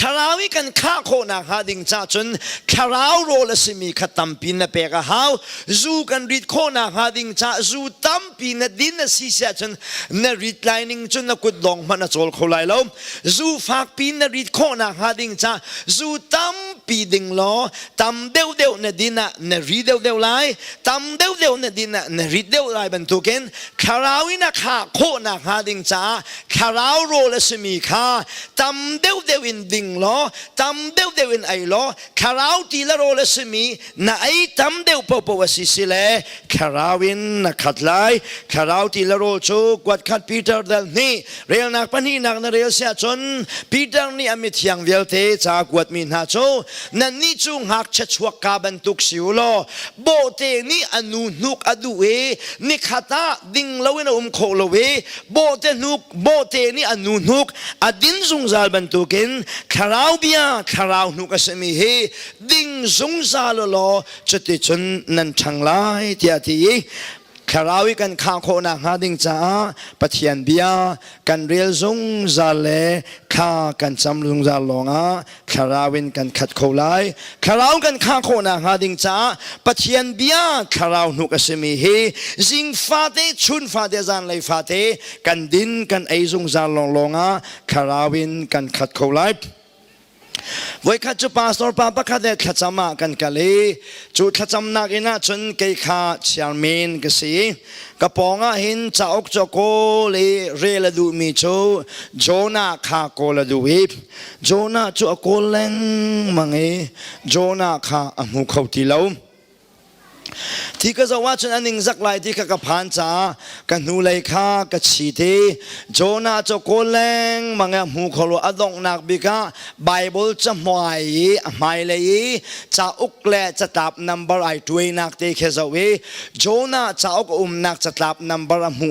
Thlarau i kan khah khawhnak hnga ding ca cun thlarau rawl a simi kha tampi na pek a hau. Zu kan rit khawhnak hnga ding ca zu tampi na din a si siah cun na rit lai ning cun na kut dong hmanh a cawl kho lai lo. Zu fakpi na rit khawhnak hnga ding ca zu tampi ding law tam deuhdeuh na din ah na ri deuhdeuh lai, tam deuhdeuh na din ah na rit deuh lai bantukin thlarau in a khah khawhnak hnga ding caah thlarau rawl a simi kha tam deuhdeuh in ding law, tam deuhdeuh in ei law, thlarau ti le rawl a simi na ei tam deuh paohpaoh a si si le thlarau in na khat lai. Thlarau ti le rawl cu kuat khat Peter dal hnih relnak pahnihnak na rel siah cun Peter nih a mithiang vialte ca kuatmi hna cu, nannih cu ngakchia chuakka bantuk si u law, bawhte nih a nu hnuk a duh i nikhat ah ding loin a um kho lo i bawhte hnuk bawhte nih a nu hnuk a din zungzal bantukin thlarau bia, thlarau hnuk a simi hi ding zungzal u law, cuticun nan ṭhang lai, tiah a ti i thlarau i kan khah khawhnak hnga ding caah Pathian bia kan rel zungzal le thla kan cam zungzal lawngah thlarau in kan khat kho lai. Thlarau kan khah khawhnak hnga ding caah Pathian bia, thlarau hnuk a simi hi zing fate, chun fate, zanlei fate kan din kan ei zungzal lawnglawng ah thlarau in kan khat kho lai. Voikhat cu pastor pa pakhat he thlacam ah kan kal i cu thlacamnak inn ah cun kei kha chairman ka si. Ka pawng ah hin cauk cu kawl i rel a duhmi cu Jonah kha kawl a duh i Jonah cu a kawl lengmang i Jonah kha a hmu kho ti lo. Thi ka zoh ahcun a ningzak lai ti kha ka phan caah ka hnulei kha ka chit i Jonah cu kawl lengmang i a hmu kho lo. A donghnak bik ah Baibal cahmai i a hmailei i cauk le catlap number ai tuainak te khi zoh i Jonah cauk a umnak catlap number a hmuh.